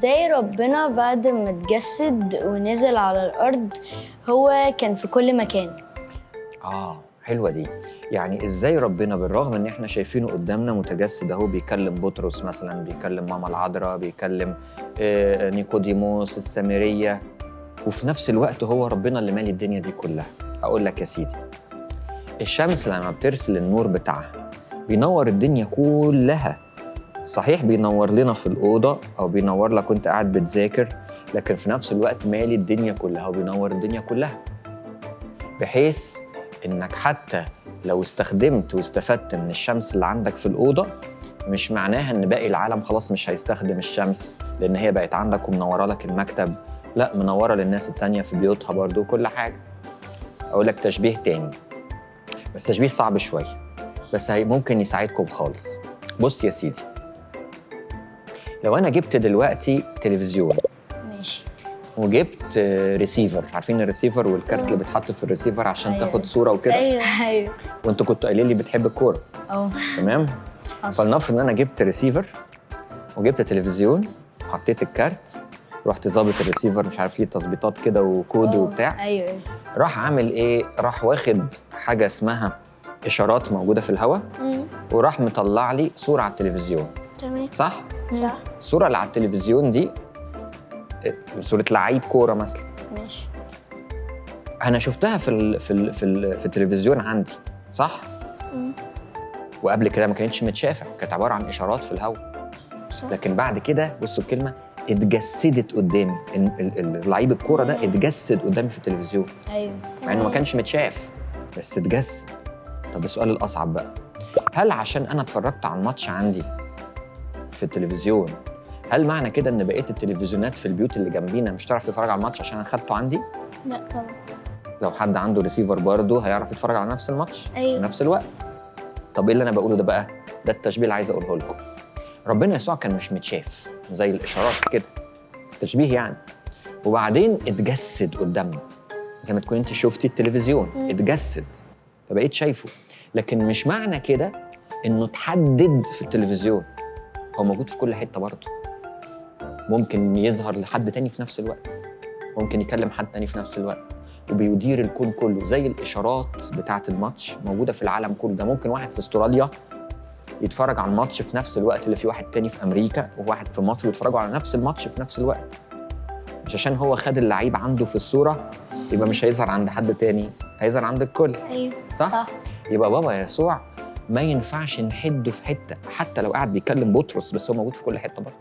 ازاي ربنا بعد ما اتجسد ونزل على الأرض هو كان في كل مكان؟ حلوة دي. يعني ازاي ربنا بالرغم ان احنا شايفينه قدامنا متجسد اهو، بيكلم بطرس مثلا، بيكلم ماما العذراء، بيكلم نيقوديموس السامرية، وفي نفس الوقت هو ربنا اللي مالي الدنيا دي كلها. اقول لك يا سيدي، الشمس لما بترسل النور بتاعها بينور الدنيا كلها. صحيح بينور لنا في الأوضة أو بينور لك وأنت قاعد بتذاكر، لكن في نفس الوقت مالي الدنيا كلها وبينور الدنيا كلها، بحيث إنك حتى لو استخدمت واستفدت من الشمس اللي عندك في الأوضة، مش معناها إن باقي العالم خلاص مش هيستخدم الشمس لأن هي بقت عندك ومنورة لك المكتب. لا، منورة للناس التانية في بيوتها برضو كل حاجة. أقول لك تشبيه تاني، بس تشبيه صعب شوية، بس ممكن يساعدكم خالص. بص يا سيدي، لو أنا جبت دلوقتي تلفزيون، ماشي، وجبت ريسيفر، عارفين الريسيفر والكارت اللي بيتحط في الريسيفر عشان أيوة. تاخد صورة وكده؟ أيوه. وانتوا كنتوا قايلين لي بتحب الكورة، تمام؟ فلنفرض إن أنا جبت ريسيفر وجبت تلفزيون، حطيت الكارت، رحت ظابط الريسيفر، مش عارف ليه تظبيطات كده وكود وبتاع. أيوه. راح عامل إيه؟ راح واخد حاجة اسمها إشارات موجودة في الهواء، وراح مطلع لي صورة على التلفزيون. تمام. صح؟ صح. الصورة اللي على التلفزيون دي صورة لعيب كورة مثلا. ماشي. أنا شفتها في ال في ال في, ال في التلفزيون عندي، صح؟ وقبل كده ما كانتش متشافة، كانت عبارة عن إشارات في الهواء. صح. لكن بعد كده بصوا الكلمة، اتجسدت قدامي. لعيب الكورة ده اتجسد قدامي في التلفزيون. أيوه. مع إنه ما كانش متشاف، بس اتجسد. طب السؤال الأصعب بقى، هل عشان أنا اتفرجت على الماتش عندي في التلفزيون، هل معنى كده إن بقية التلفزيونات في البيوت اللي جنبينا مش هتعرف تتفرج على الماتش عشان أنا خدته عندي؟ لا طبعا. لو حد عنده ريسيفر برضه هيعرف يتفرج على نفس الماتش. أيوه. في نفس الوقت. طب إيه اللي أنا بقوله ده بقى؟ ده التشبيه اللي عايز أقوله لكم. ربنا يسوع كان مش متشاف زي الإشارات كده، تشبيه يعني، وبعدين اتجسد قدامنا زي ما تكون أنت شفتي التلفزيون، اتجسد فبقيت شايفه. لكن مش معنى كده إنه اتحدد في التلفزيون، هو موجود في كل حتة برضه. ممكن يظهر لحد تاني في نفس الوقت، ممكن يكلم حد تاني في نفس الوقت، وبيدير الكون كله زي الإشارات بتاعة الماتش موجودة في العالم كله. ده ممكن واحد في استراليا يتفرج على الماتش في نفس الوقت اللي في واحد تاني في أمريكا وواحد في مصر، بيتفرجوا على نفس الماتش في نفس الوقت. مش عشان هو خد اللعيب عنده في الصورة يبقى مش هيظهر عند حد تاني، هيظهر عند الكل. أيوه. صح؟ يبقى بابا يسوع ما ينفعش نحده في حتة، حتى لو قاعد بيكلم بطرس، بس هو موجود في كل حتة برضه.